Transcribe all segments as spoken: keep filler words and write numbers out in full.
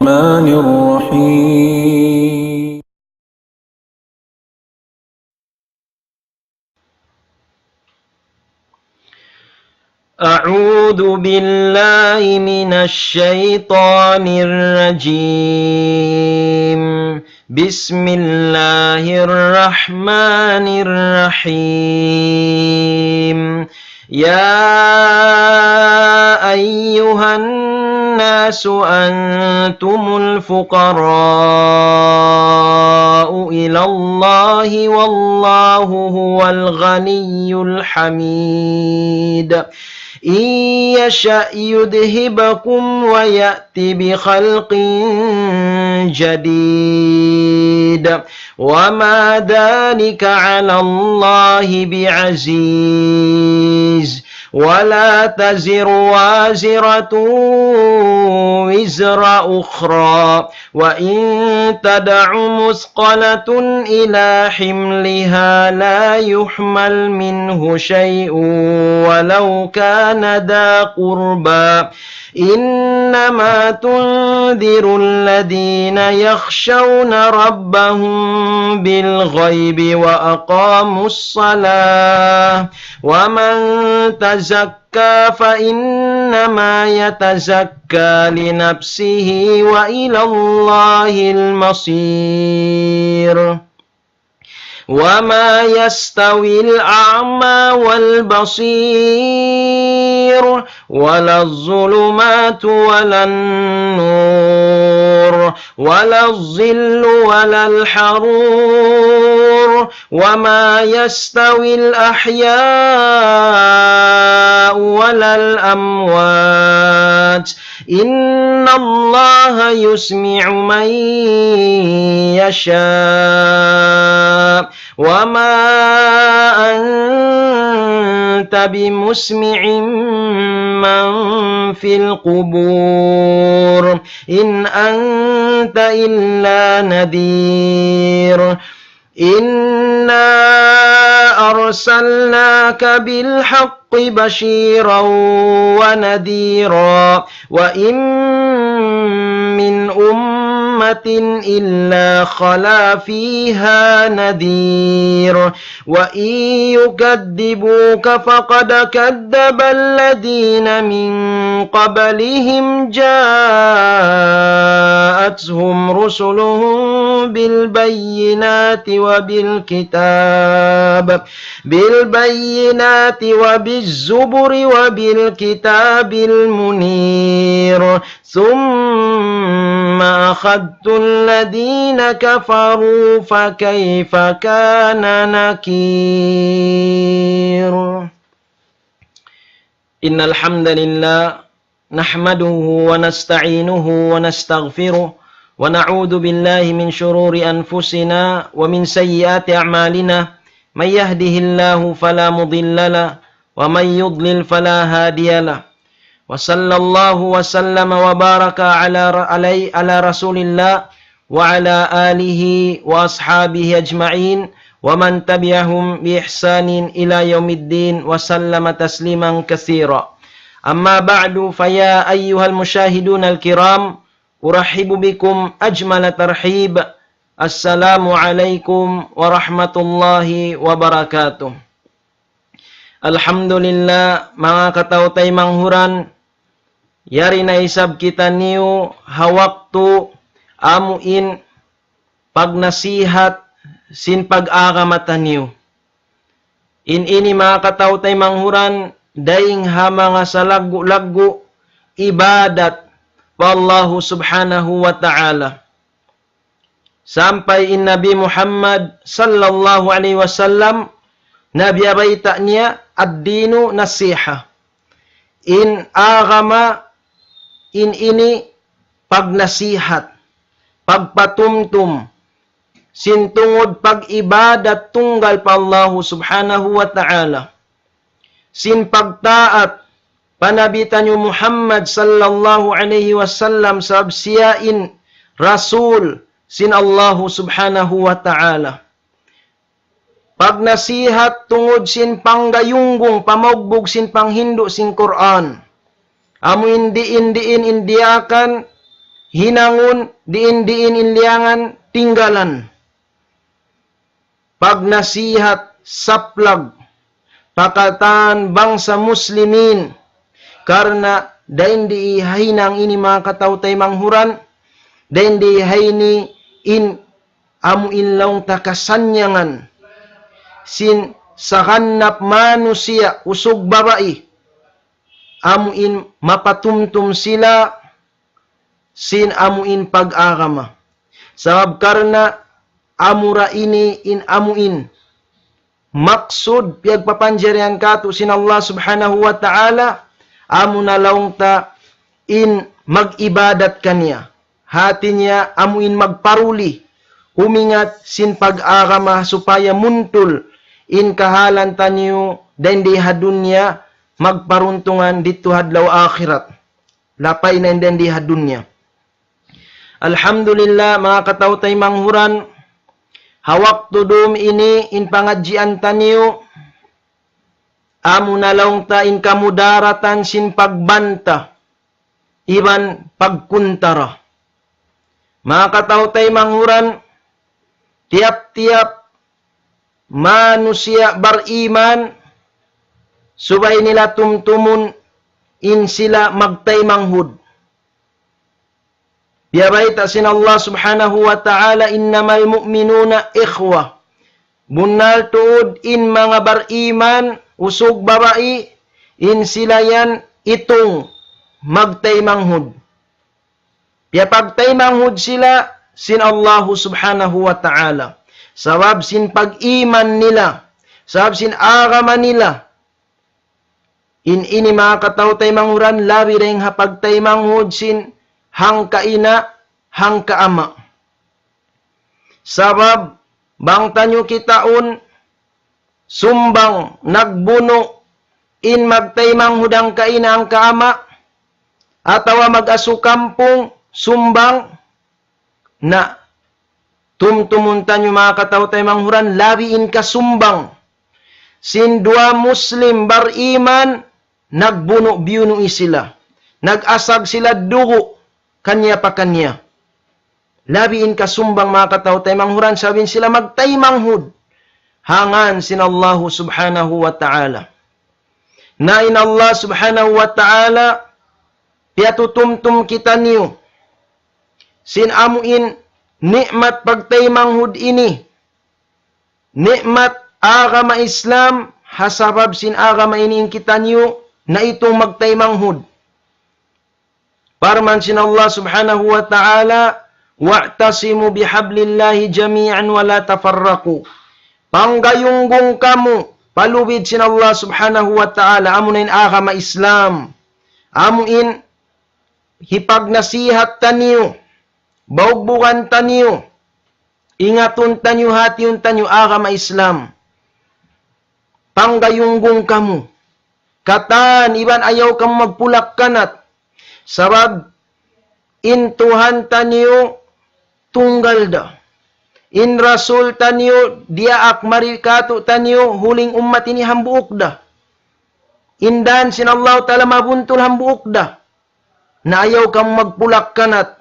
الرحمن الرحيم. أعوذ بالله من الشيطان الرجيم. بسم الله الرحمن الرحيم. يا أيها الناس أنتم الفقراء إلى الله والله هو الغني الحميد. إن يشأ يذهبكم ويأت بخلق جديد وما ذلك على الله بعزيز. ولا تزر وازرة وزر أخرى وإن تدع مثقلة إلى حملها لا يحمل منه شيء ولو كان ذا قربى إنما تنذر الذين يخشون ربهم بالغيب وأقاموا الصلاة ومن تزكى فإنما يتزكى لنفسه وإلى الله المصير. وما يستوي الأعمى والبصير ولا الظلمات ولا النور ولا الظل ولا الحرور وما يستوي الأحياء ولا الأموات إن الله يسمع من يشاء وما أنت بمسمع من في القبور إن أنت إلا نذير إنا أرسلناك بالحق بشيرا ونذيرا وإن من أمة إلا خلا فيها نذير وإن يكذبوك فقد كذب الذين من قبلهم جاءتهم رسلهم بالبينات وبالكتاب بالبينات وبالزبر وبالكتاب المنير ثم أخذت الذين كفروا فكيف كان نكير إن الحمد لله نحمده ونستعينه ونستغفره ونعوذ بالله من شرور أنفسنا ومن سيئات أعمالنا من يهده الله فلا مضل له ومن يضلل فلا هادي له وصلى الله وسلم وبارك على ر- علي على رسول الله وعلى آله وأصحابه أجمعين ومن تبعهم بإحسان إلى يوم الدين وسلم تسليما كثيرا. أما بعد فيا أيها المشاهدون الكرام أرحب بكم أجمل ترحيب. السلام عليكم ورحمة الله وبركاته. Alhamdulillah, manga kataw-taymanghuran, yari na isab kitaniyu ha waktu amu in pagnasihat sin pag-agama taniyu. In ini manga kataw-taymanghuran, dayng ha manga salaggu'-laggu' ibadat pa Allahu Subhanahu wa Ta'ala. Sampay in Nabi Muhammad sallallahu alayhi wasallam, nabiyabayta' niya, "Ad-dinu nasiha." In agama in ini pagnasihat, pagpatumtum, sin tungud pag-ibadat tunggal pa Allahu Subhanahu wa Ta'ala, sin pagtaat pa Nabi taniyu Muhammad sallallahu alayhi wasallam, sabab siya in Rasul sin Allahu Subhanahu wa Ta'ala. Pagnasihat tungud sin panggayunggung, pamaugbug sin panghindu' sin Qur'an. Amu in diin-diin in diyaak hinangun diin-diin in liyangan tinggalan. Pagnasihat saplag pa katan bangsa muslimin. Karna' dayn di ha hinang ini manga kataw-taymanghuran, dayn di ha ini in amu in laung ta kasannyangan sin saganap manusiya' usug babai, amu in mapatumtum sila sin amu in pag-agama. Sabab karna' amura ini in amu in maksud piyagpapanjarihan katu' sin Allah Subhanahu wa Ta'ala, amu na laung ta in mag-ibadat kaniya. Hati niya amu in magparuli, humingat sin pag-agama supaya muntul in kahalan taniyu dayn di ha dunya, magparuntungan didtu ha adlaw akhirat. Lapay na in dayn di ha dunya. Alhamdulillah, manga kataw-taymanghuran, ha waktu dum ini in pangadjian taniyu, amu na laung ta in kamudaratan sin pagbanta, iban pagkuntara. Manga kataw-taymanghuran, tiyap-tiyap manusiya' bariman, subay nila tumtumun in sila magtaymanghud. Biya' bayta' sin Allah Subhanahu wa Ta'ala, إنما المؤمنون إخوة. Bunnal tuud in manga bariman, usug babai, in sila yan itung magtaymanghud. Piyapagtaymanghud sila sin Allahu Subhanahu wa Ta'ala. Sabab sin pag-iman nila, sabab sin agama nila. In ini manga kataw-taymanghuran, labi dayng ha pagtaymanghud sin hangka ina', hangka ama'. Sabab bang taniyu kitaun, sumbang, nagbunu' in magtaymanghud hangka ina', hangka ama', atawa mag-asu kampung, sumbang, na tumtumun taniyu manga kataw-taymanghuran, labi in kasumbang sin duwa Muslim bariman, nagbunu'-biyunu'i sila, nag-asag sila dugu' kaniya pa kaniya. Labi in kasumbang manga kataw-taymanghuran, sabab in sila magtaymanghud ha ngan sin Allahu Subhanahu wa Ta'ala. Na in Allah Subhanahu wa Ta'ala piyatutumtum kitaniyu sin amu in ni'mat pagtaymanghud ini, ni'mat agama Islam, ha sabab sin agama ini in kitaniyu naitung magtaymanghud. Parman sin Allah Subhanahu wa Ta'ala, واعتصموا بحبل الله جميعا ولا تفرقوا. Panggayunggung kamu pa lubid sin Allah Subhanahu wa Ta'ala, amu na in agama Islam. Amu in hipagnasihat taniyu, baugbugan taniyu, ingatun taniyu, hatihun taniyu agama Islam. Panggayunggung kamu. Katan iban ayaw kamu magpulak-kanat. Sabab in Tuhan taniyu tunggal da. In Rasul taniyu diyaak mari kātu'niyu, huling ummat ini hambuuk da. In dan sin Allah Ta'ala mabuntul hambuuk da. Na ayaw kamu magpulak-kanat.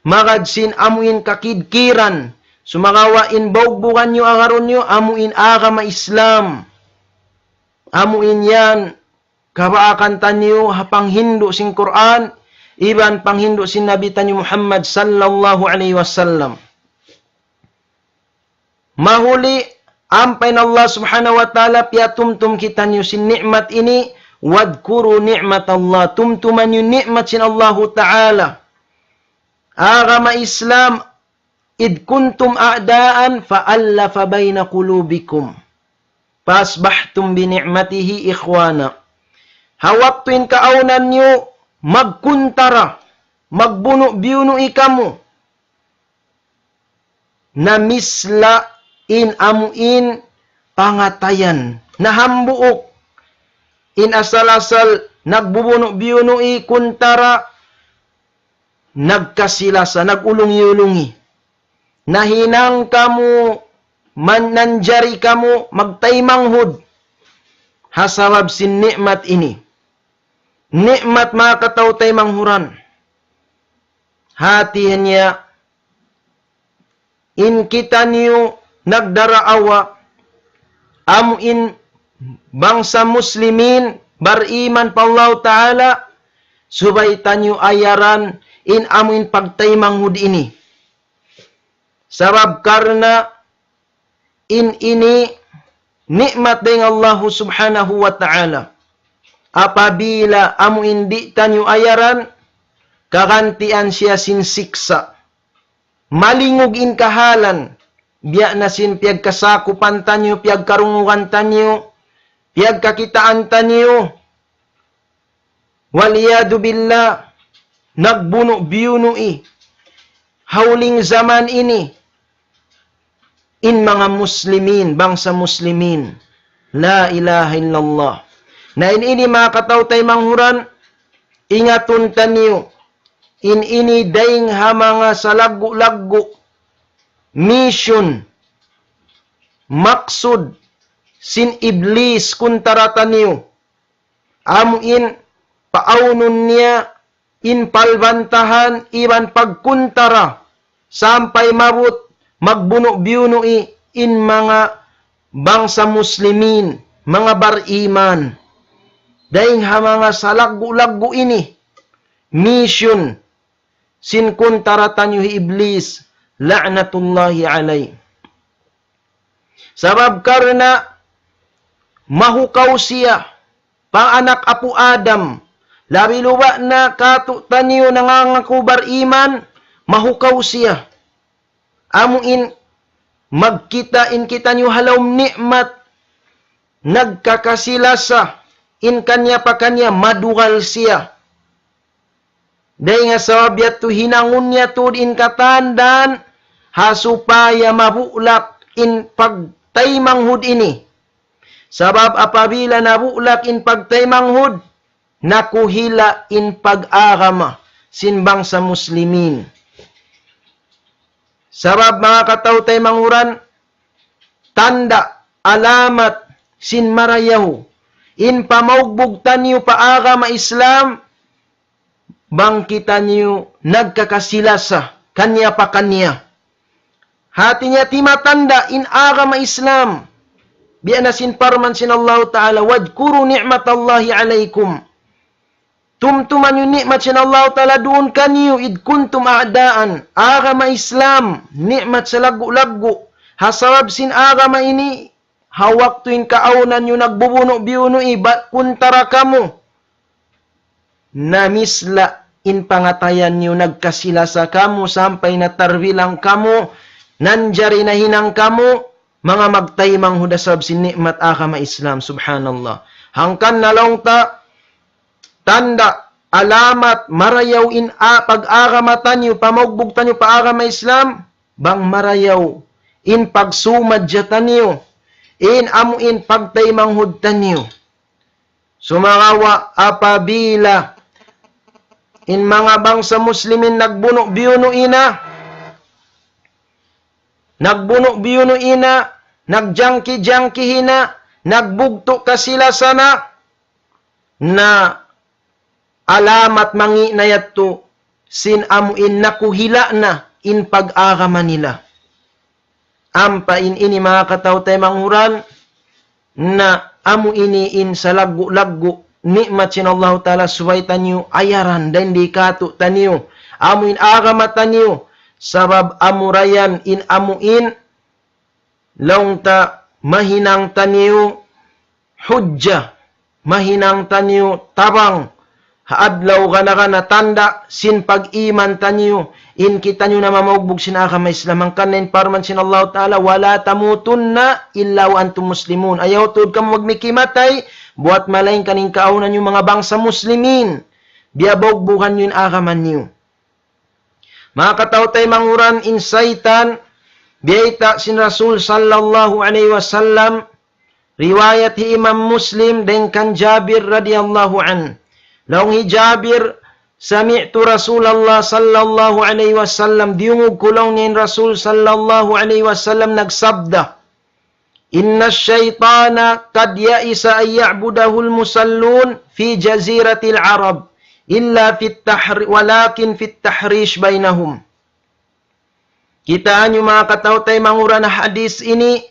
Magad sin amu in kakidkiran, sumagawa' in baugbugan niyu agarun niyu, amu in agama Islam. Amu in yan kabaakan taniyu ha panghindu' sin Qur'an, iban panghindu' sin Nabi taniyu Muhammad sallallahu alayhi wasallam. Mahuli, ampa in Allah Subhanahu wa Ta'ala piyatumtum kitaniyu sin ni'mat ini, واذكروا نعمة الله, tumtuma niyu ni'mat sin Allahu Ta'ala. Agama Islam, إذ كنتم أعداء فألف بين قلوبكم فأصبحتم بنعمته إخوانا. Ha waktu in kaawnan niyu magkuntara, magbunu'-biyunu'i kamu, namisla' in amu in pangatayan. Na hambuuk in asal-asal nagbubunu'-biyunu'i kuntara, nagkasi-lasa, nag-ulungi-ulungi. Nahinang kamu, man-, nanjari kamu magtaymanghud ha sabab sin ni'mat ini. Ni'mat manga kataw-taymanghuran. Hati niya, in kitaniyu nagdaraawa, amu in bangsa muslimin, bariman pa Allah Ta'ala, subay taniyu ayaran in amu in pagtaymanghud ini. Sabab karna' in ini ni'mat dayn Allahu Subhanahu wa Ta'ala. Apabila amu in di' taniyu ayaran, kagantian siya sin siksa'. Malingug in kahalan, biya' na sin piyagkasakupan taniyu, piyagkarungugan taniyu, piyagkakitaan taniyu, wal iyadu billah, nagbunu'-biyunu'i ha huling jaman ini in manga muslimin, bangsa muslimin. La ilaha illallah. Na in ini, manga kataw-taymanghuran, ingatun taniyu, in ini dayng ha manga salaggu'-laggu' mission, maksud sin Iblis kuntara taniyu. Amu in paawnun niya in palbantahan iban pagkuntara sampay maabut magbunu'-biyunu'i in manga bangsa muslimin, manga bariman. Dayng ha manga salaggu'-laggu' ini, mission sin kuntara taniyu hi Iblis, la'natullahi alayh. Sabab karna' mahukaw siya pa anak apu' Adam, labi-labi na katu' taniyu nangangaku bariman, mahukaw siya. Amu in magkita' in kitaniyu ha lawm ni'mat, nagkakasi-lasa in kaniya-pakaniya, madugal siya. Dayng ha sabab yadtu hinangun niya tuud in katan dan ha supaya mabuklak in pagtaymanghud ini. Sabab apabila nabuklak in pagtaymanghud, nakuhila' in pag-agama sin bangsa muslimin. Sabab manga kataw-taymanghuran, tanda', alamat sin marayaw in pamaugbug taniyu pa agama Islam, bang kitaniyu nagkakasi-lasa kaniya-pakaniya. Hati niya timatanda' in agama Islam. Biya' na sin parman sin Allahu Ta'ala, "Wadhkuru ni'matallahi alaykum." Tumtuma niyu ni'mat sin Allahu Ta'ala duun kaniyu, "Idh kuntum a'daan." Agama Islam, ni'mat salaggu'-laggu'. Ha sabab sin agama ini, ha waktu in kaawnan niyu nagbubunu'-biyunu'i, ba-, kuntara kamu, namisla' in pangatayan niyu, nagkasi-lasa kamu, sampay natarbilang kamu, nanjari nahinang kamu manga magtaymanghud ha sabab sin ni'mat agama Islam. Subhanallah. Hangkan na laung ta, tanda', alamat, marayaw in a-, pag-agama taniyu, pamaugbug taniyu pa agama Islam, bang marayaw in pagsumadja taniyu, in amu in pagtaymanghud taniyu. Sumagawa' apabila in manga bangsa muslimin nagbunu'-biyunu'i na, nagbunu'-biyunu'i na, nagjangki-jangkihi na, nagbugtu' kasi-lasa na, na alamat mangi' na yadtu sin amu in nakuhila' na in pag-agama nila. Ampa in ini manga kataw-taymanghuran, na amu ini in salaggu'-laggu' ni'mat sin Allahu Ta'ala subay taniyu ayaran dayn di katu' taniyu. Amu in agama taniyu, sabab amura yan in amu in laung ta mahinang taniyu hujja, mahinang taniyu tabang, ha adlaw gana-gana tanda' sin pag-iman taniyu, in kitaniyu na mamaugbug sin agama Islam. Hangkan na in parman sin Allahu Ta'ala, "Wa la tamutunna illa wa antum muslimun." Ayaw tuud kamu magmikimatay, buwat malaingkan in kaawnan niyu manga bangsa muslimin. Biya' baugbugan niyu in agama niyu. Manga kataw-taymanghuran, in saytan, biyayta' sin Rasul sallallahu alayhi wasallam, riwayat hi Imam Muslim dayn kan Jabir radiyallahu anhu. Laung hi Jabir, "Sami'tu Rasulallah sallallahu alayhi wasallam," diyungug ku laung niya in Rasul sallallahu alayhi wasallam nagsabda, "Inna shaytana qad ya'isa an ya'budahul musallun fi jaziratil Arab, إلا في التحر-، ولكن في التحريش بينهم. Kitaa niyu manga kataw-taymanghuran, hadith ini,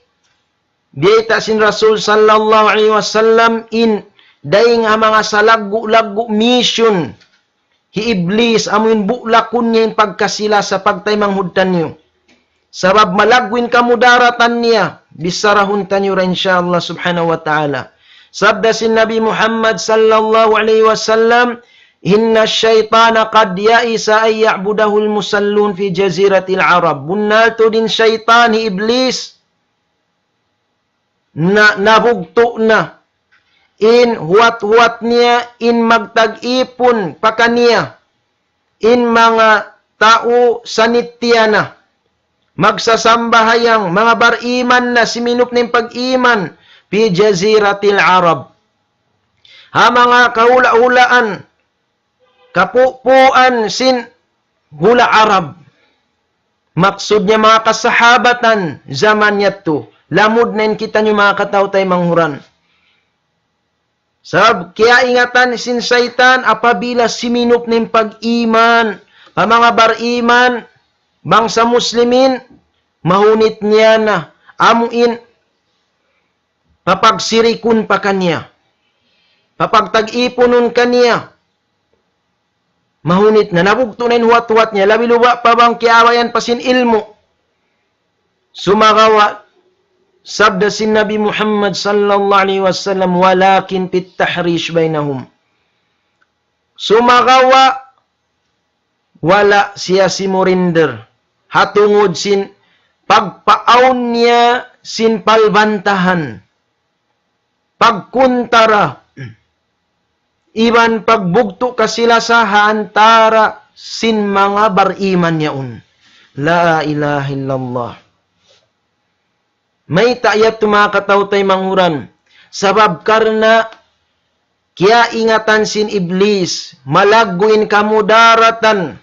biyayta' sin Rasul sallallahu alayhi wasallam in dayng ha manga salaggu'-laggu' mission hi Iblis, amu in bulakun niya in pagkasi-lasa pagtaymanghud taniyu. Sabab malaggu' in kamudaratan niya, bisarahun taniyu ra insya Allah subhanahu wa ta'ala. Sabda sin Nabi Muhammad sallallahu alayhi wasallam, إن الشيطان قد يئس أن يعبده المصلون في جزيرة العرب. Bunnal tuud in saytan hi Iblis, na, nabugtu' na in huwat-huwat niya in magtag-ipun pa kaniya in manga tau sanitiya na magsasambahayang, manga bar-iman na, siminup na in pag-iman, في جزيرة العرب, ha manga kahula'-hulaan, kapupuan sin hula' Arab. Maksud niya manga kasahabatan jaman yadtu. Lamud na in kitaniyu manga kataw-taymanghuran. Sabab kiyaingatan sin saytan apabila siminup na in pag-iman pa manga bar-iman, bangsa muslimin, mahunit niya na amu in papagsirikun pa kaniya, papagtag-ipunun kaniya. Mahunit na, nabugtu' na in huwat-huwat niya, labi-labi pa bang kiyaabayan pa sin ilmu'. Sumagawa', sabda sin Nabi Muhammad sallallahu alayhi wasallam, ولكن في التحريش بينهم. Sumagawa', wala' siya simurinder ha tungud sin pagpaawn niya sin palbantahan, pagkuntara, iban pagbugtu' kasi-lasa ha antara sin manga bar-iman yaun. La ilaha illallah. Mayta' yadtu manga kataw-taymanghuran? Sabab karna' kiyaingatan sin Iblis, malaggu' in kamudaratan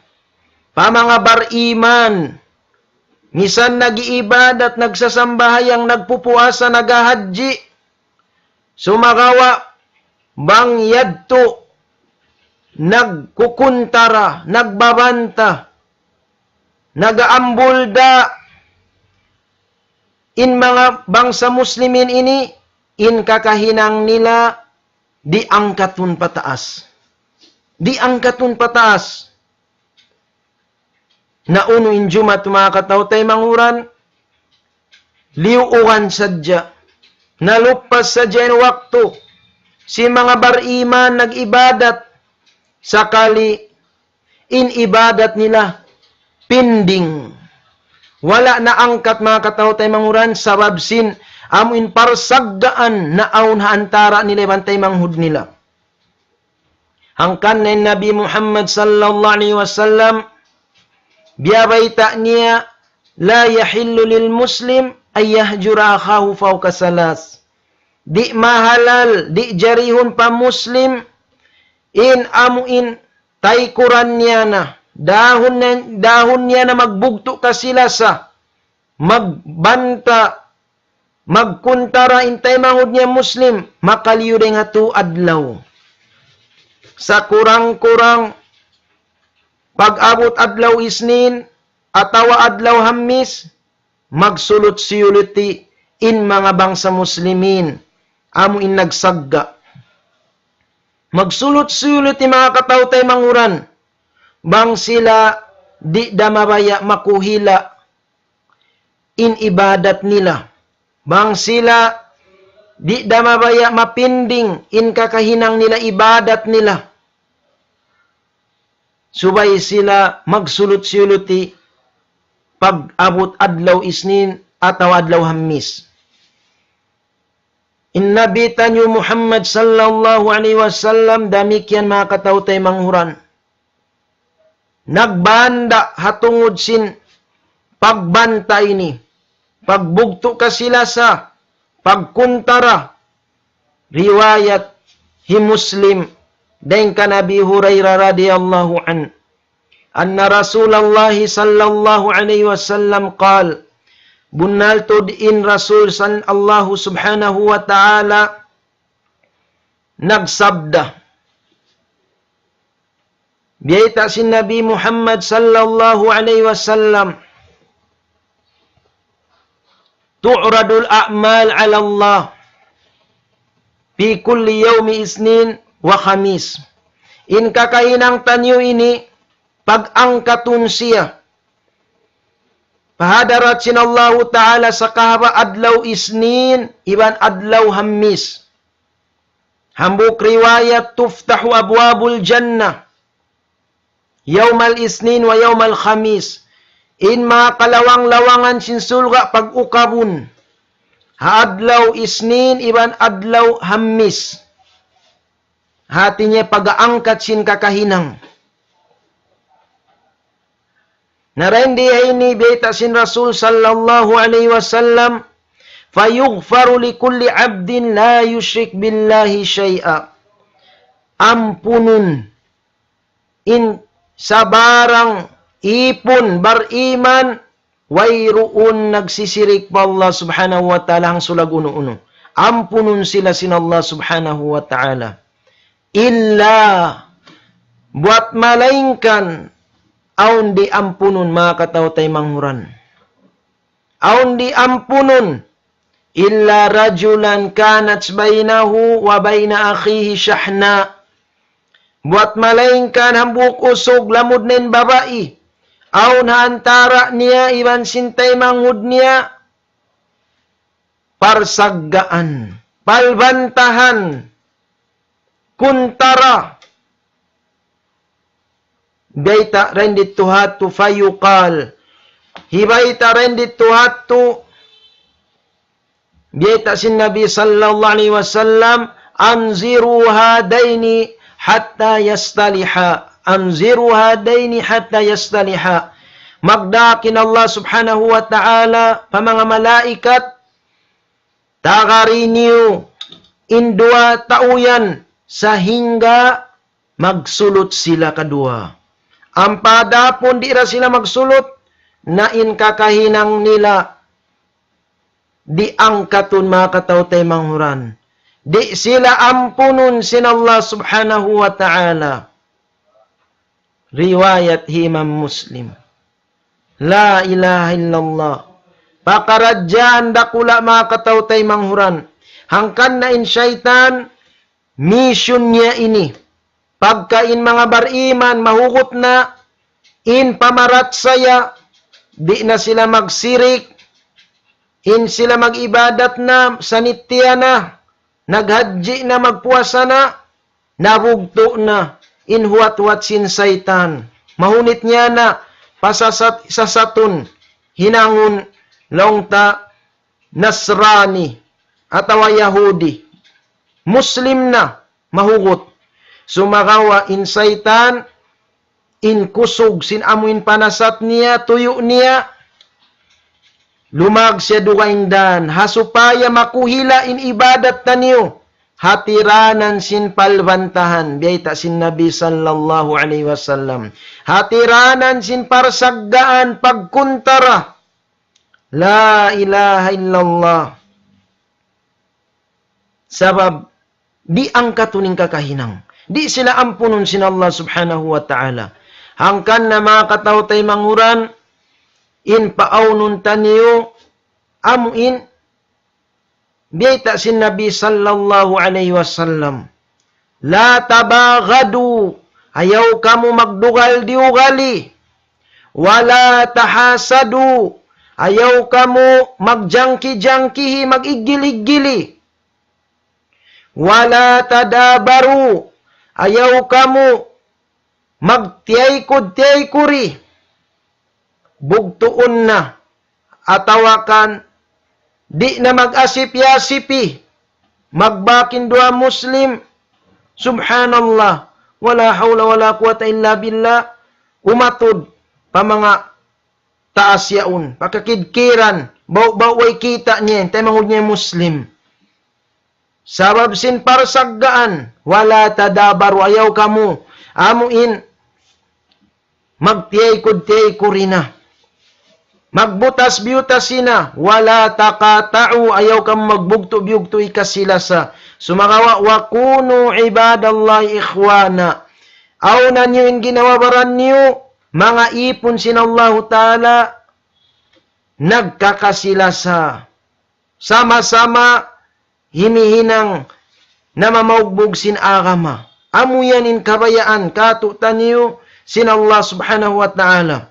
pa manga bar-iman. Misan nag-iibadat, nagsasambahayang, nagpupuasa, naghahadji. Sumagawa', bang yadtu, nagkukuntara, nagbabanta, nag-aambulda, in manga bangsa muslimin ini, in kakahinang nila, diangkatun pataas. Diangkatun pataas. Na unu in jumatu manga kataw-taymanghuran, liyuugan sadja. Naluppas sadja in waktu sin manga bar-iman nag-ibadat, sakali in ibadat nila pending. Wala' naangkat manga kataw-taymanghuran sabab sin amu in parsaggaan naawn ha antara nila iban taymanghud nila. Hangkan na in Nabi Muhammad sallallahu alayhi wasallam, biyabayta' niya, لا يحل للمسلم أن يهجر أخاه فوق ثلاث. Di' mahalal, di' jarihun pa Muslim, in amu in taykuran niya na, dahun niya, dahun niya na magbugtu' kasi-lasa, magbanta, magkuntara in taymanghud niya Muslim, makaliyu dayn ha tū adlaw. Sakurang-kurang, pag-abut adlaw Isnin, atawa adlaw Hammis, magsulut-siyuluti in manga bangsa Muslimin, amu in nagsagga'. Magsulut-siyuluti manga kataw-taymanghuran, bang sila di' da mabaya' makuhila in ibadat nila. Bang sila di' da mabaya' mapinding in kakahinang nila ibadat nila. Subay sila magsulut-siyuluti pag-abut adlaw Isnin atawa adlaw Hammis. In Nabi taniyu Muhammad sallallahu alayhi wasallam damikkiyan manga kataw-taymanghuran. Nagbanda' ha tungud sin pagbanta' ini, pagbugtu' kasi-lasa, pagkuntara. Riwayat hi Muslim, dayn kan Abi Hurairah radiyallahu anhu, أن رسول الله صلى الله عليه وسلم قال, bunnal tuud in Rasul san Allahu subhanahu wa ta'ala nagsabda, Biyayta' sin Nabi Muhammad sallallahu alayhi wasallam, تعرض الأعمال على الله في كل يوم اثنين وخميس. In kakahinang taniyu ini, pag-angkatun siya pa hadarat sin Allahu Ta'ala sakahaba' adlaw Isnin iban adlaw Hammis. Hambuuk riwayat, تفتح أبواب الجنة يوم الاثنين ويوم الخميس. In manga kalawang-lawangan sin surga' pag-ukabun ha adlaw Isnin iban adlaw Hammis. Hati niya pag-aangkat sin kakahinang. Na dayn di ha ini biyayta' sin Rasul sallallahu alayhi wasallam, فيغفر لكل عبد لا يشرك بالله شيئا. Ampunun in sabarang ipun bariman, wayruun nagsisirik pa Allah Subhanahu wa Ta'ala hangsulag unu-unu. Ampunun sila sin Allah Subhanahu wa Ta'ala. Illa, buwat malaingkan, awn di ampunun, manga kataw-taymanghuran. Awn di ampunun, إلا رجلا كانت بينه وبين أخيه شحناء. Buwat malaingkan hambuuk usug lamud na in babai, awn ha antara' niya iban sin taymanghud niya parsaggaan, palbantahan, kuntara. Bayta' dayn didtu ha yadtu, فيقال. Hibayta' dayn didtu ha yadtu, bayta' sin Nabi sallallahu alayhi wasallam, أنظروا هذين حتى يصطلحا. أنظروا هذين حتى يصطلحا. Magdaak in Allah Subhanahu wa Ta'ala pa manga malaikat, tagari niyu in duwa tau yan sahingga magsulut sila kaduwa. Ampa adapun di' da sila magsulut, na in kakahinang nila di' angkatun, manga kataw-taymanghuran. Di' sila ampunun sin Allah Subhanahu wa Ta'ala. Riwayat hi Imam Muslim. La ilaha illallah. Pakaradjaan dakula', manga kataw-taymanghuran. Hangkan na in saytan, mission niya ini. Pagka in manga bariman, mahugut na in pamarachaya, di' na sila magsirik, in sila mag-ibadat na, sanittiya na, naghajji na, magpuasa na, nabugtu' na in huwat-huwat sin saytan. Mahunit niya na pasasat-, sasatun, hinangun laung ta Nasrani atawa Yahudi. Muslim na, mahugut. Sumagawa' in saytan, in kusug sin amu in panasat niya, tuyu' niya, lumag siya dugaing dan, ha supaya makuhila in ibadat taniyu, hatiranan sin palbantahan, biyayta' sin Nabi sallallahu alayhi wasallam. Hatiranan sin parsaggaan, pagkuntara. La ilaha illallah. Sabab, di' angkatun in kakahinang. Di' sila ampunun sin Allah Subhanahu wa Ta'ala. Hangkan na, manga kataw-taymanghuran, in paawnun taniyu, amu in, biyayta' sin Nabi sallallahu alayhi wasallam. لا تباغضوا, ayaw kamu magdugal-diugali. ولا تحاسدوا, ayaw kamu magjangki-jangkihi, mag-iggil-iggili. ولا تدابروا, ayaw kamu magtiyaykud-tiyaykuri. Bugtuun na, atawa kan di' na mag-asip-yasipi, magbak in duwa Muslim. Subhanallah. ولا حول ولا قوة إلا بالله. Umatud pa manga taas yaun, pa kakidkiran, ba'gu-ba'gu way kita' niya, taymanghud niya Muslim. Sabab sin parsaggaan, ولا تدابروا, ayaw kamu, amu in, magtiyaykud-tiyaykuri na. Magbutas-biyutasi na, ولا تقاطعوا, ayaw kamu magbugtu'-biyugtu' hikasilasa. Sumagawa', وكونوا عباد الله إخوانا. awn na niyu in ginhawa-baran niyu, manga īpun sin Allahu Ta'ala, nagkakasi-lasa. Sama-sama himihinang namamaugbug sin agama. Amu yan in kabayaan kātu'niyu sin Allah Subhanahu wa Ta'ala.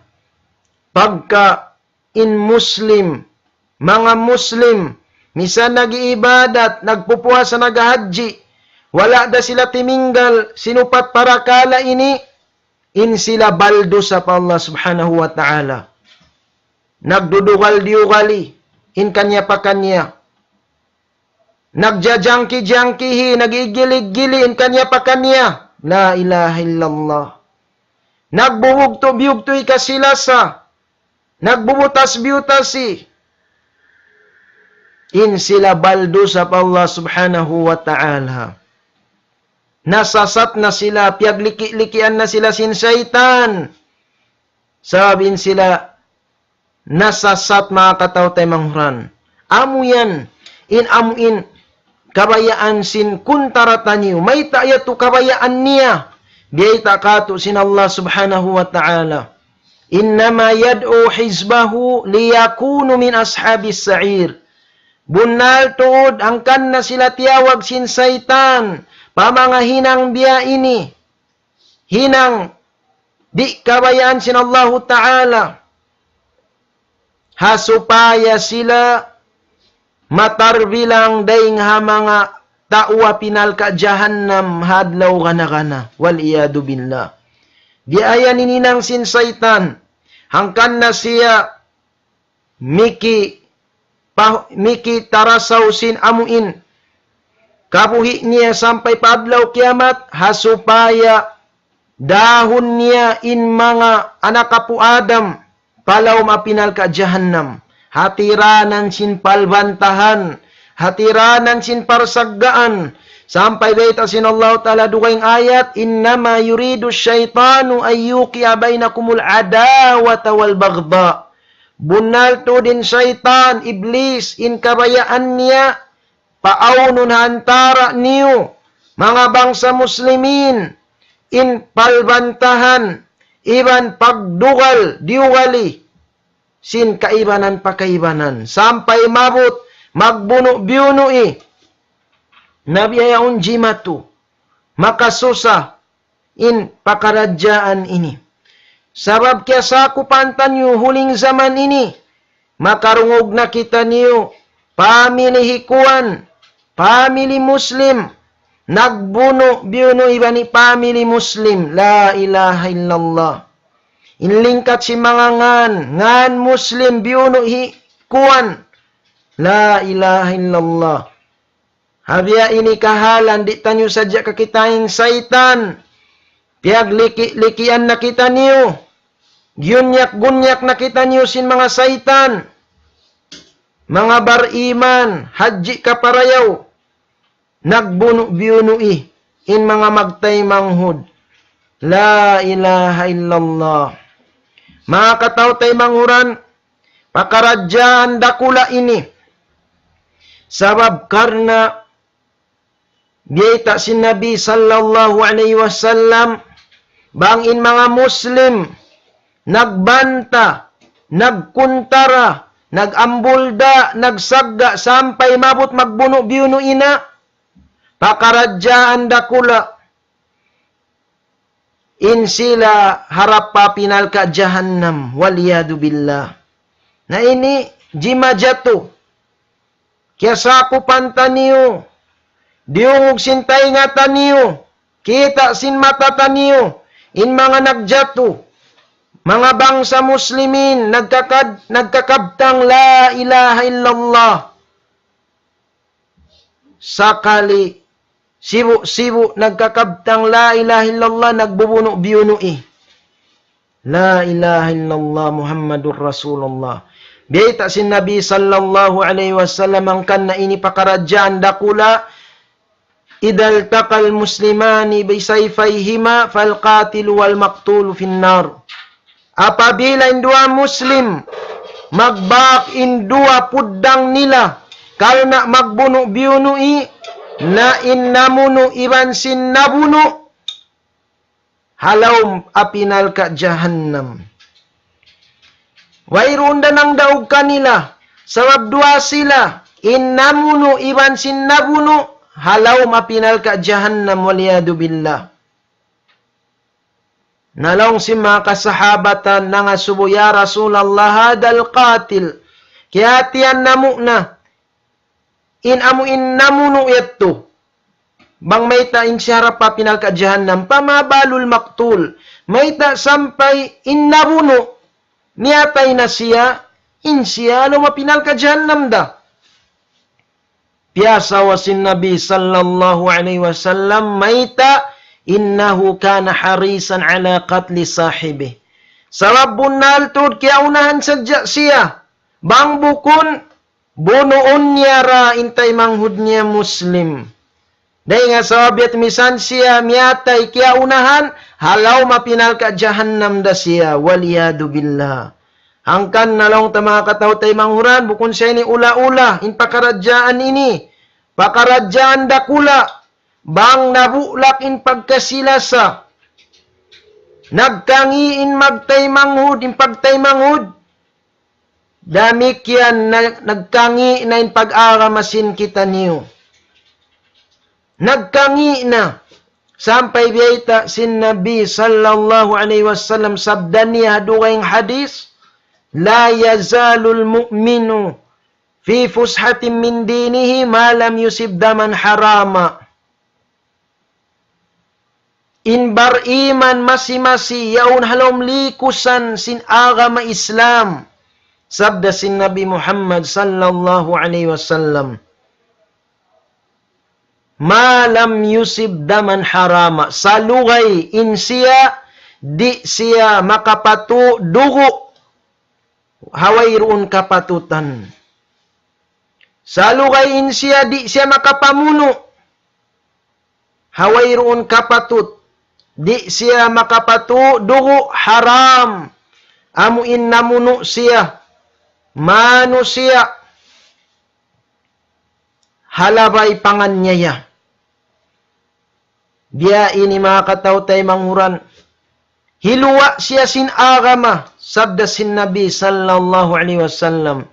Pagka in Muslim, manga Muslim, misan nag-iibadat, nagpupuasa, naghahadji, wala' da sila timinggal sin upat parakala' ini, in sila baldusa pa Allah Subhanahu wa Ta'ala. Nagdudugal-diyugali in kaniya-pakaniya. Nagjajangki-jangkihi, nag-igili-gili in kaniya-pakaniya. La ilaha illallah. Nagbubugtu'-biyugtu' hikasi-lasa. Nagbubutas-biyutasi. In sila baldusa pa Allah Subhanahu wa Ta'ala. Nasasat na sila, piyagliki-likian na sila sin saytan. Sabab in sila nasasat, manga kataw-taymanghuran. Amu yan, in amu in kabayaan sin kuntara taniyu. Mayta' yadtu kabayaan niya? Biyayta' kātu' sin Allah Subhanahu wa Ta'ala. إنما يدعو حزبه ليكونوا من أصحاب السعير. Bunnal tuud, hangkan na sila tiyawag sin saytan pa manga hinang biya' ini. Hinang di' kabayaan sin Allahu Ta'ala. Ha supaya sila matarbilang dayn ha manga tau api narka' jahannam ha adlaw gana-gana. Wal iyadu billah. Di' ayan in hinang sin saytan. Hangkan na siya miki, pa, miki tarasaw sin amu in kabuhi' niya sampay pa adlaw kiyamat, ha supaya dahun niya in manga anak apu' Adam pa lawm api narka' jahannam. Hatiranan sin palbantahan, hatiranan sin parsaggaan. Sampay bayta' sin Allah Ta'ala dugaing ayat, إنما يريد الشيطان أن يوقع بينكم العداوة والبغضاء. Bunnal tuud in saytan, Iblis, in kabayaan niya, paawnun ha antara' niyu, manga bangsa Muslimin, in palbantahan, iban pagdugal-diyugali, sin kaibanan pa kaibanan. Sampay maabut, magbunu'-biyunu'i. Na biya' yaun jimatu, makasusa, in pakaradjaan ini. Sabab kiyasakupan taniyu huling jaman ini, makarungug na kitaniyu, pamili hi kuwan, pamili Muslim, nagbunu'-biyunu' iban hi pamili Muslim. La ilaha illallah. In lingkat sin manga ngan, ngan Muslim, biyunu' hi kuwan. La ilaha illallah. Ha biya' ini kahalan, di' taniyu sadja kakitaan in saytan. Piyagliki-likian na kitaniyu. Giyunyak-gunyak na kitaniyu sin manga saytan. Manga bariman, hadji kaparayaw. Nagbunu'-biyunu'i in manga magtaymanghud. La ilaha illallah. Manga kataw-taymanghuran, pakaradjaan dakula' ini. Sabab karna' biyayta' sin Nabi sallallahu alayhi wasallam, bang in manga Muslim nagbanta, nagkuntara, nag-ambulda, nagsagga', sampay maabut magbunu'-biyunu' na, pakaradjaan dakula'. In sila harap pa api narka' jahannam, wal iyadu billah. Na ini jimajatu. Kiyasakupan taniyu, diyungug sin taynga taniyu, kita' sin mata taniyu, in manga nagjatu, manga bangsa Muslimin, nagkakad-, nagkakabtang la ilaha illallah. Sakali sibu'-sibu' nagkakabtang la ilaha illallah, nagbubunu'-biyunu'i. La ilaha illallah Muhammadur Rasulullah. Biyayta' sin Nabi sallallahu alayhi wasallam, hangkan na ini pakaradjaan dakula', إذا التقى المسلمان بسيفيهما فالقاتل والمقتول في النار. Apabila in duwa Muslim magbak in duwa puddang nila, karna' magbunu'-biyunu'i, na in namunu' iban sin nabunu', ha lawm api narka' jahannam. Wayruun da nangdaug kanila, sabab duwa sila, in namunu' iban sin nabunu', ha lawm api narka' jahannam, waliyadu billah. Na laung sin manga kasahabatan nangasubu, "Ya Rasulallah, hadal qatil." Kiyahatihan namu' na in amu in namunu' yadtu. Bang mayta' in siya harap pa api narka' jahannam, fama balul maqtul. Mayta' sampay in nabunu', miyatay na siya, in siya ha lawm api narka' jahannam da. Piyasawa sin Nabi sallallahu alayhi wasallam, mayta', innahu kana harisan ala qatli sahibih. Sabab bunnal tuud kiyaunahan sadja siya, bang bukun bunuun niya ra in taymanghud niya Muslim. Dayn ha sabab yadtu misan siya miyatay kiyaunahan, ha lawm api narka' jahannam da siya, waliyadu billah. Hangkan na laung ta manga kataw-taymanghuran, bukun siya ini ula-ula, in pakaradjaan ini, pakaradjaan dakula', bang nabulak in pagkasi-lasa, nagkangi' in magtaymanghud, in pagtaymanghud, damikkiyan na nagkangi' na in pag-agama sin kitaniyu. Nagkangi' na. Sampay biyayta' sin Nabi sallallahu alayhi wasallam, sabda niya ha dugaing hadith, لا يزال المؤمن في فسحة من دينه ما لم يصب دما حراما. In bariman masi-masi yaun ha lawm likusan sin agama Islam. Sabda sin Nabi Muhammad sallallahu alayhi wasallam, ما لم يصب دما حراما. Salugay in siya, di' siya makapatu' dugu' ha wayruun kapatutan. Salugay in siya, di' siya makapamunu' ha wayruun kapatut. Di' siya makapatu' dugu' haram. Amu in namunu' siya, manusiya' ha labay panganiaya. Biya' ini manga kataw-taymanghuran. Hiluwa' siya sin agama, sabda sin Nabi sallallahu alayhi wasallam.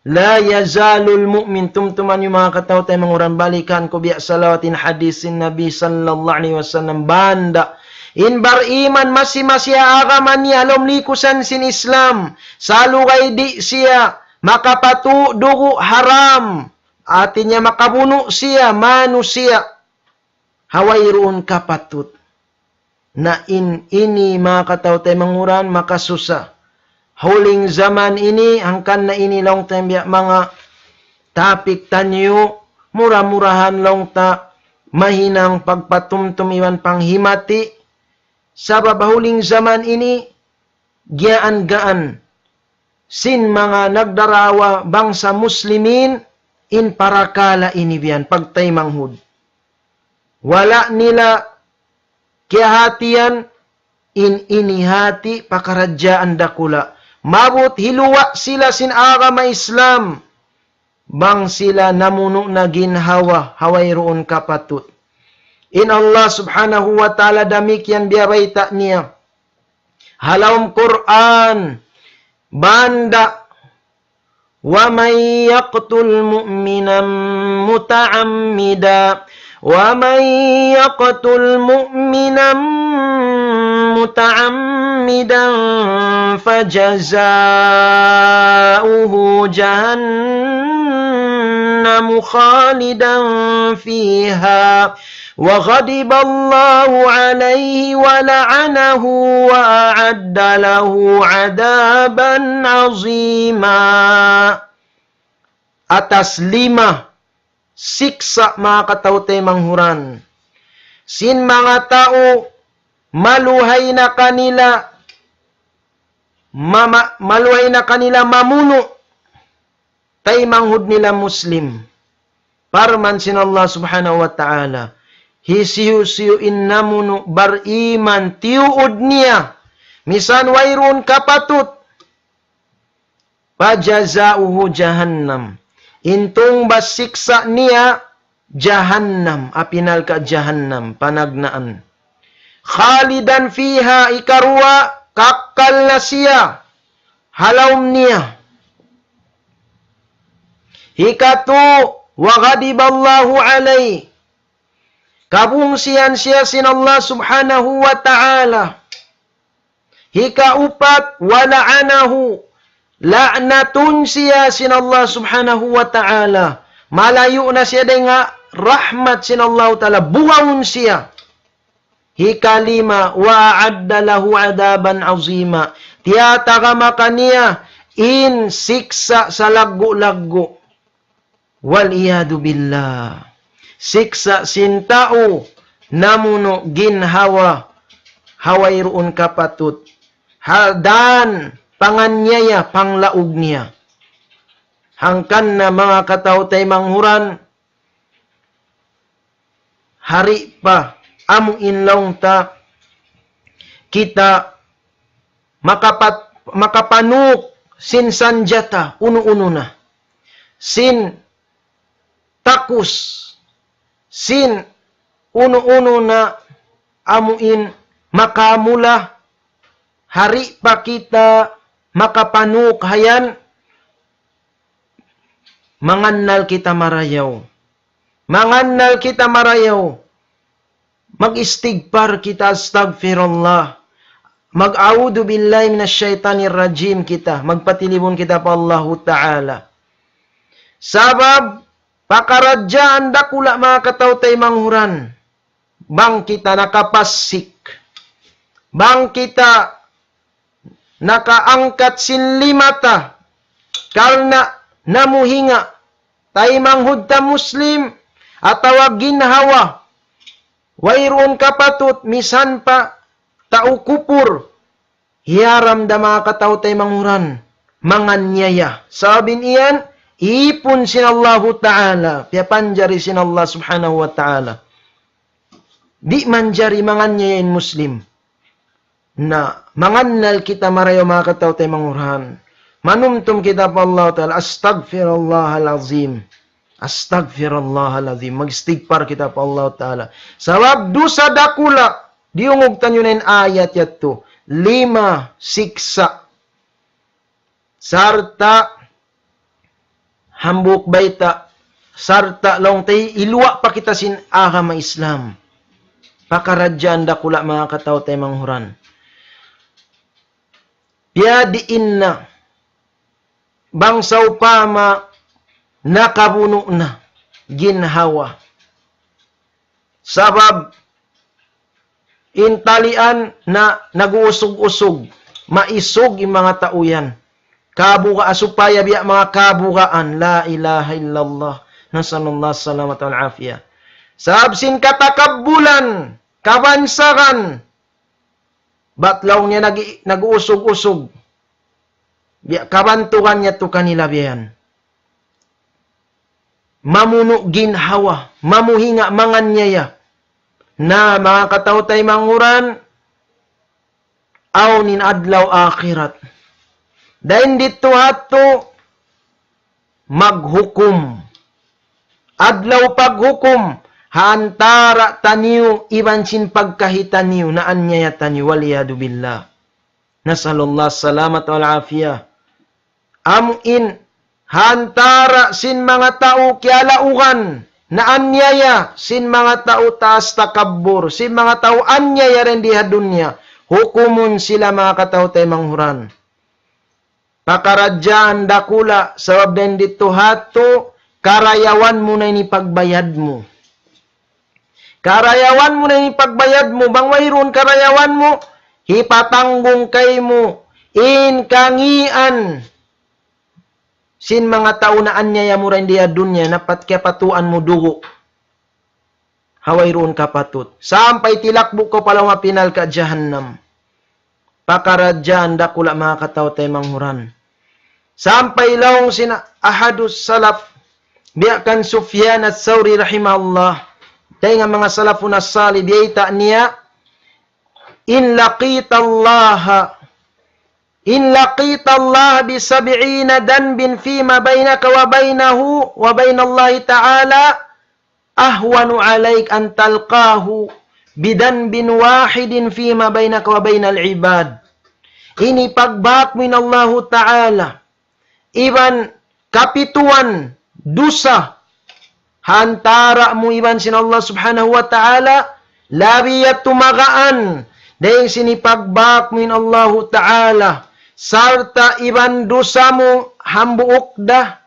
لا يزال المؤمن, tumtuma niyu manga kataw-taymanghuran, balikan ku biya' salawat in hadith sin Nabi sallallahu alayhi wasallam, banda in bariman masi-masi ha agama niya, ha lawm likusan sin Islam, salugay di' siya makapatu' dugu' haram, hati niya makabunu' siya, manusiya', ha wayruun kapatut. Na in ini manga kataw-taymanghuran makasusa. Huling jaman ini, hangkan na ini laung ta biya' manga topic taniyu, mura-murahan laung ta mahinang pagpatumtum iban panghimati. Sabab huling jaman ini, giyaan-gaan sin manga nagdarawa bangsa Muslimin in parakala' ini biya' yan, pagtaymanghud. Wala' nila kiyahatihan in ini hati pakaradjaan dakula'. Maabut hiluwa' sila sin agama Islam. Bang sila namunu' na ginhawa ha wayruun kapatut. In Allah subhanahu wa ta'ala damikkiyan biyabayta' niya ha lawm Qur'an, banda, ومن يقتل مؤمنا متعمدا ومن يقتل مؤمنا متعمدا فجزاؤه جهنم خالدا فيها وغضب الله عليه ولعنه وأعد له عذابا عظيما. Atas lima siksa' manga kataw-taymanghuran. Sin manga tau maluhay na kanila, mama-, maluhay na kanila mamunu' taymanghud nila Muslim. Parman sin Allah subhanahu wa ta'ala, hisiyu-siyu in namunu' bariman tiyuud niya, misan wayruun kapatut, فجزاؤه جهنم. In tungbas siksa' niya, jahannam, api narka' jahannam, panagnaan. خالدا فيها, ikaruwa, kakkal na siya ha lawm niya. Hikatu, وغضب الله عليه, kabungsihan siya sin Allah Subhanahu wa Ta'ala. Hikaupat, ولعنه, la'natun siya sin Allah Subhanahu wa Ta'ala. Malayu' na siya dayn ha rahmat sin Allah Ta'ala, bugaun siya. Hikalima, وأعد له عذابا عظيما, tiyatagama kaniya in siksa' salaggu'-laggu'. والعياذ بالله. Siksa' sin tau namunu' ginhawa ha wayruun kapatut, ha dan panganyaya panglaug niya. Hangkan na, manga kataw-taymanghuran, hari pa amu in laung ta kita makapat-, makapanuk sin sanjata unu-unu na, sin takus, sin unu-unu na amu in makamula, hari pa kita makapanuk hayan, mangannal kita marayaw. Mangannal kita marayaw. Mag-istighfar kita, astagfirullah. Mag-a'udhu billahi minash shaytanir rajim kita. Magpatilibun kita pa Allahu Ta'ala. Sabab, pakaradjaan dakula', manga kataw-taymanghuran. Bang kita nakapasik. Bang kita nakaangkat sin lima ta, karna' namuhinga, taymanghud ta Muslim, atawa ginhawa wayruun kapatut, misan pa tau kupur, hiyaram da, manga kataw-taymanghuran, manganyaya. Sabab in yan, ipun sin Allahu Ta'ala, piyapanjari sin Allah Subhanahu wa Ta'ala. Di' manjari manganyaya in Muslim. Na, mangannal kita marayaw, manga kataw-taymanghuran. Manumtum kita pa Allah Ta'ala, astagfirullahal azim. Astagfirullahal azim. Mag-istighfar kita pa Allah Ta'ala. Sabab dusa dakula', diyungug taniyu na in ayat yadtu. Lima siksa'. Sarta' hambuuk bayta', sarta' laung ta iluwa' pa kita sin agama Islam. Pakaradjaan dakula', manga kataw-taymanghuran. Biyadiin na bang sawpama nakabunu' na ginhawa. Sabab in talian na nag-uusug-usug, maisug in manga tau yan. Kabuga-, supaya biya' manga kabugaan. La ilaha illallah. Nasallallahu salamata wal afiyah. Sabab sin katakabbulan, kabansagan, bat laung niya nag-, nag-uusug-usug. Biya' kabantugan niya tu kanila biya' yan. Mamunu' ginhawa, mamuhinga, manganyaya. Na, manga kataw-taymanghuran, awn in adlaw akhirat. Dayn didtu hadtu maghukum. Adlaw paghukum, ha antara' taniyu iban sin pagkahi taniyu, naanyaya taniyu, wal iyadhu billah. Nasallallahu salamata wal afiyah. Amu in ha antara' sin manga tau kiyalaugan, naanyaya, sin manga tau taas takabbur, sin manga tau anyaya dayn di ha dunya, hukumun sila, manga kataw-taymanghuran. Pakaradjaan dakula', sabab dayn didtu hadtu, karayawan mu na in pagbayad mu. Karayawan mu na in pagbayad mu, bang wayruun karayawan mu, hipatanggung kaymu in kangīan sin manga tau naanyaya mu dayn di ha dunya, napat kiyapatuan mu dugu'. Ha wayruun kapatut. Sampay tilakbu' kaw pa lawm api narka' jahannam. Pakaradjaan dakula', manga kataw-taymanghuran. Sampay laung sin ahadus salaf, biya' kan Sufyan Ats-Tsawri rahimahullah, dayn ha manga salafun as-salih, biyayta' niya, إن لقيت الله، إن لقيت الله بسبعين ذنبا فيما بينك وبينه وبين الله تعالى أهون عليك أن تلقاه بذنب واحد فيما بينك وبين العباد. Ini pagbak mu in Allahu Ta'ala iban kapituan dusa ha antara' mu iban sin Allah Subhanahu wa Ta'ala, labi yadtu magaan dayn sin hipagbak mu in Allahu Ta'ala, sarta' iban dusa mu hambuuk da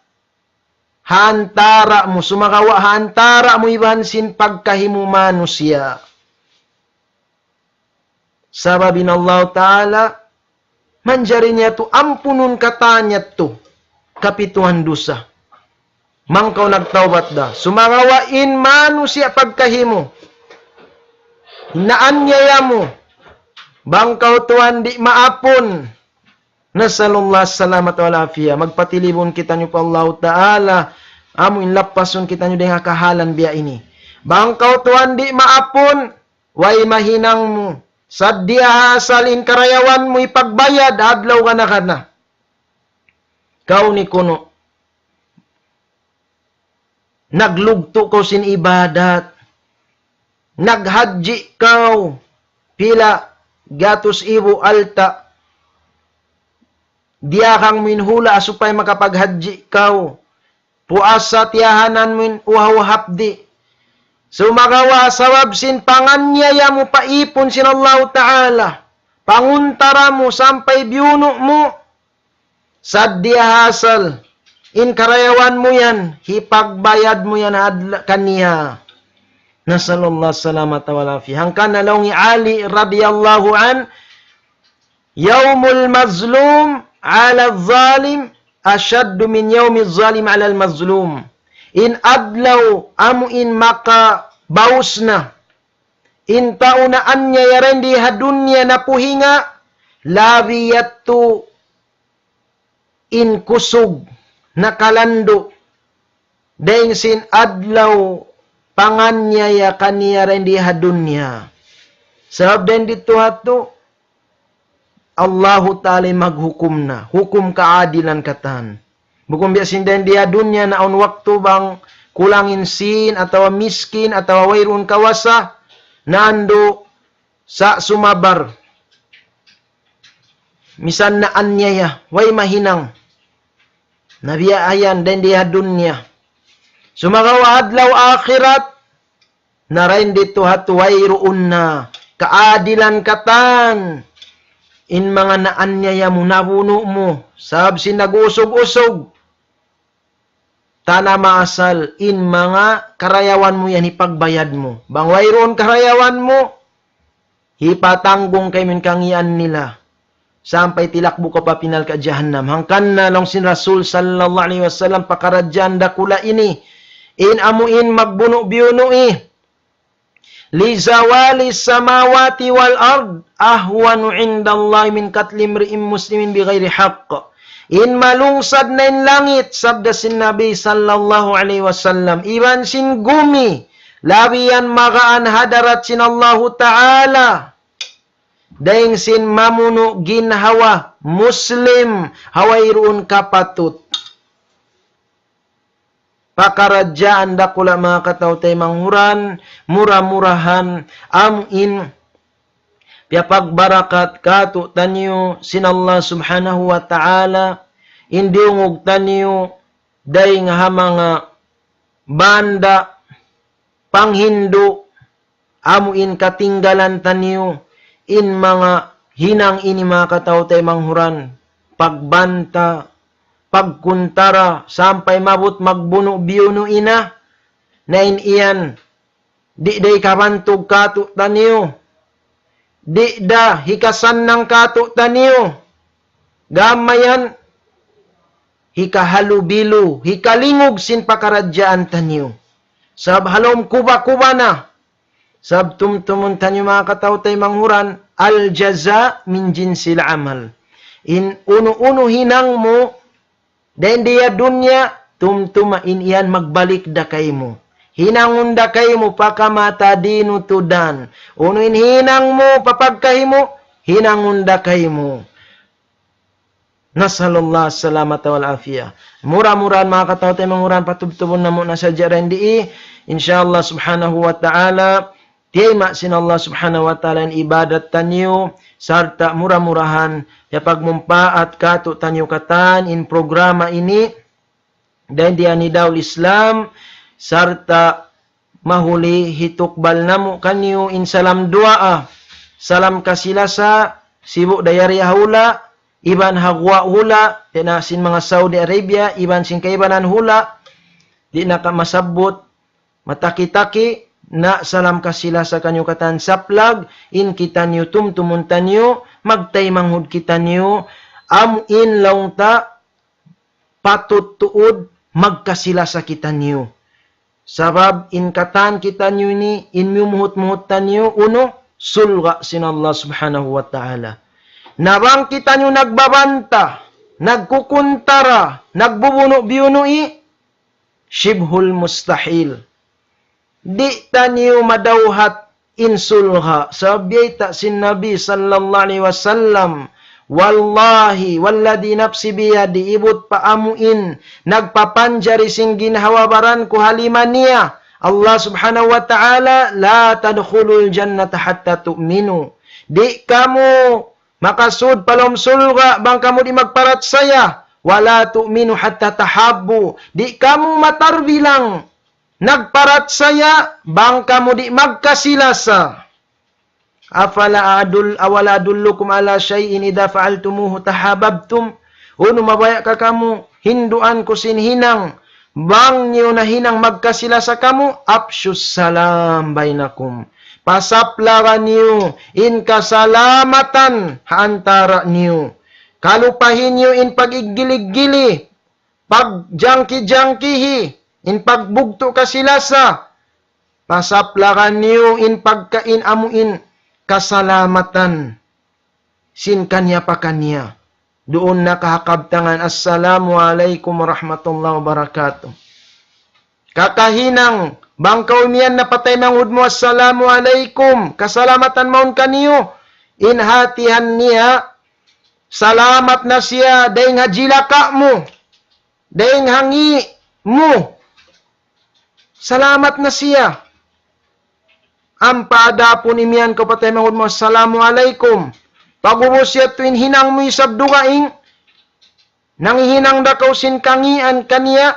ha antara' mu, sumagawa' ha antara' mu iban sin pagkahi mu manusiya'. Sabab in Allah Ta'ala, manjari niya tu ampunun katan niya tu kapituan dusa. Bang kaw nagtawbat da. Sumagawa' in manusiya' pagkahi mu, naanyaya mu, bang kaw tuwan di' maapun. نسأل الله السلامة والعافية. Magpatilibun kitaniyu pa Allahu Ta'ala, amu in lappasun kitaniyu dayn ha kahalan biya' ini. Bang kaw tuwan di' maapun, way mahinang mu, saddiya ha asal in karayawan mu hipagbayad adlaw gana-gana. Kaw ni kunu', naglugtu' kaw sin ibadat, naghajji kaw pila gatus ibu alta', diyakang mu in hula' supaya makapaghajji kaw, puasa tiyahanan mu in uhaw hapdi'. Sumagawa' sabab sin panganyaya mu pa ipun sin Allahu Ta'ala, panguntara mu sampay biyunu' mu, saddiya ha asal in karayawan mu yan, hipagbayad mu yan adla-, kaniya. نسأل الله السلامة والعافية. Hangkan na laung hi Ali radiyallahu anhu, يوم المظلوم على الظالم أشد من يوم الظالم على المظلوم. In adlaw amu in makabaus na in tau naanyaya dayn di ha dunya napuhinga, labi yadtu in kusug nakalandu' dayn sin adlaw panganyaya kaniya dayn di ha dunya. Sabab dayn di tuhat tu, Allahu Ta'ala maghukum na, hukum kaadilan katan. Bukun biya' sin dayn di ha dunya na awn waktu bang kulang in sīn, atawa miskin, atawa wayruun kawasa, nandu' sa' sumabar. Misan naanyaya, way mahinang. Na biya' yan dayn di ha dunya. Sumagawa' adlaw akhirat, na dayn di tuhat wayruun na kaadilan katan in manga naanyaya mu, nabunu' mu, sabab sin nag-usug-usug. Tanama asal in manga karayawan mu yan hipagbayad mu. Bang wayruun karayawan mu, hipatanggung kaymu in kangīan nila. Sampay tilakbu' kaw pa pinalka' jahannam. Hangkan na laung sin Rasul sallallahu alayhi wasallam, pakaradjaan dakula' ini. In amu in magbunu'-biyunu'i. لزوال السماوات والأرض أهون عند الله من قتل امرئ مسلم بغير حق. In malungsad na in langit, sabda sin Nabi sallallahu alayhi wasallam, iban sin gumi, labi yan magaan ha hadarat sin Allahu Ta'ala dayn sin mamunu' ginhawa Muslim ha wayruun kapatut. Pakaradjaan dakula' manga kataw-taymanghuran, mura-murahan, amu in piyapagbarakat kātu'niyu sin Allah Subhanahu wa Ta'ala, in diyungug taniyu dayn ha manga banda' panghindu', amu in katinggalan taniyu, in manga hinang ini manga kataw-taymanghuran, pagbanta, pagkuntara, sampay maabut magbunu'-biyunu' ina, na in yan, di' da hikabantug kātu'niyu, di' da hikasannang kātu'niyu, gam mayan, hikahalubilu, hikalingug sin pakaradjaan taniyu. Sabab ha lawm kuba-kuba na, sabab tumtumun taniyu manga kataw-taymanghuran, الجزاء من جنس العمل. In unu-unu hinang mu dayn di ha dunya, tumtuma in yan magbalik da kaymu. Hinangun da kaymu pa kamatadinu tudan. Unu in hinang mu pa pagkahi mu, hinangun da kaymu. نسأل الله السلامة والعافية. Mura-murahan manga kataw-taymanghuran, patubtubun namu' na sadja dayn di. Insya Allah subhanahu wa ta'ala, tiyayma' sin Allah Subhanahu wa Ta'ala in ibadat taniyu, sarta' mura-murahan, ya pagmumpaat katu' taniyu katan in programa ini, dayn di ani daul Islam, sarta' mahuli hitukbal namu' kaniyu in salam duwaa, salam kasilasa, sibu' dayari ha hula', iban ha guwa' hula', di' na sin manga Saudi Arabia, iban sin kaibanan hula', di' na ka masabbut, mataki-taki, na salam kasilasa kaniyu katan saplag, in kitaniyu tumtumun taniyu, magtaymanghud kitaniyu, amu in laung ta, patut tuud magkasilasa kitaniyu. Sabab in katan kitaniyu ini, in miyumuhut-muhut taniyu, unu, sulga' sin Allah Subhanahu wa Ta'ala. Na bang kitaniyu nagbabanta, nagkukuntara, nagbubunu'-biyunu'i, shibhul mustahil. Di' taniyu madawhat in sulga'. Sabab biyayta' sin Nabi sallallahu alayhi wasallam, "Wallahi, walladhi nafsi biyadi, ibut pa amu in nagpapanjari sin ginhawa-baran ku ha lima niya, Allah Subhanahu wa Ta'ala, la tadkhulul jannata hatta tu'minu." Di' kamu makasud pa lawm sulga' bang kamu di' magparachaya. Wala tu'minu hatta tahabbu. Di' kamu matarbilang nagparachaya bang kamu di' magkasilasa. Afala adul-, awala adullukum ala shay'in idha fa'altumuhu tahabbtum. Unu mabaya' ka kamu hinduan ku sin hinang, bang niyu nahinang magkasilasa kamu, afshus salam baynakum. Pasaplaga niyu in kasalamatan ha antara' niyu. Kalupahi niyu in pag-iggil-iggili, pagjangki-jangkihi, in pagbugtu' kasilasa. Pasaplaga niyu in pagkain amu in kasalamatan sin kaniya pa kaniya. Duun na ka ha kabtangan, "Assalamu alaykum warahmatullahi wabarakatuh." Kakahinang, bang kaw imiyan na pa taymanghud mu, "Assalamu alaykum, kasalamatan mawn kaniyu." In hatihan niya, salamat na siya, dayng ha jilaka' mu, dayng ha ngi' mu. Salamat na siya. Ampa adapun imiyan kaw pa taymanghud mu, "Assalamu alaykum." Pag'ubus yadtu in hinang mu isab dugaing, nanghihinang da kaw sin kangian kaniya,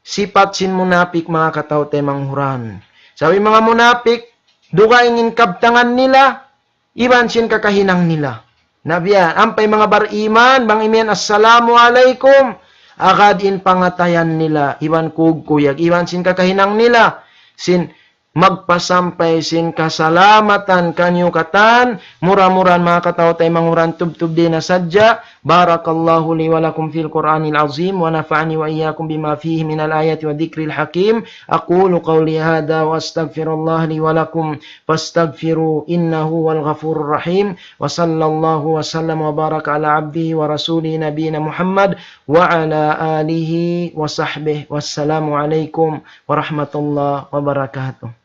sipat sin munapik manga kataw-taymanghuran. Sabab in manga munapik, dugaing in kabtangan nila, iban sin kakahinang nila. Na biya', ampa in manga bariman, bang imiyan, "Assalamu alaykum," agad in pangatayan nila, iban kugkuyag, iban sin kakahinang nila, sin magpasampay sin kasalamatan kaniyu katan, mura-murahan manga kataw-taymanghuran tubtub di' na sadja. بارك الله لي ولكم في القرآن العظيم ونفعني وإياكم بما فيه من الآيات والذكر الحكيم. أقول قولي هذا وأستغفر الله لي ولكم فاستغفروه إنه هو الغفور الرحيم. وصلى الله وسلم وبارك على عبده ورسوله نبينا محمد وعلى آله وصحبه. والسلام عليكم ورحمة الله وبركاته.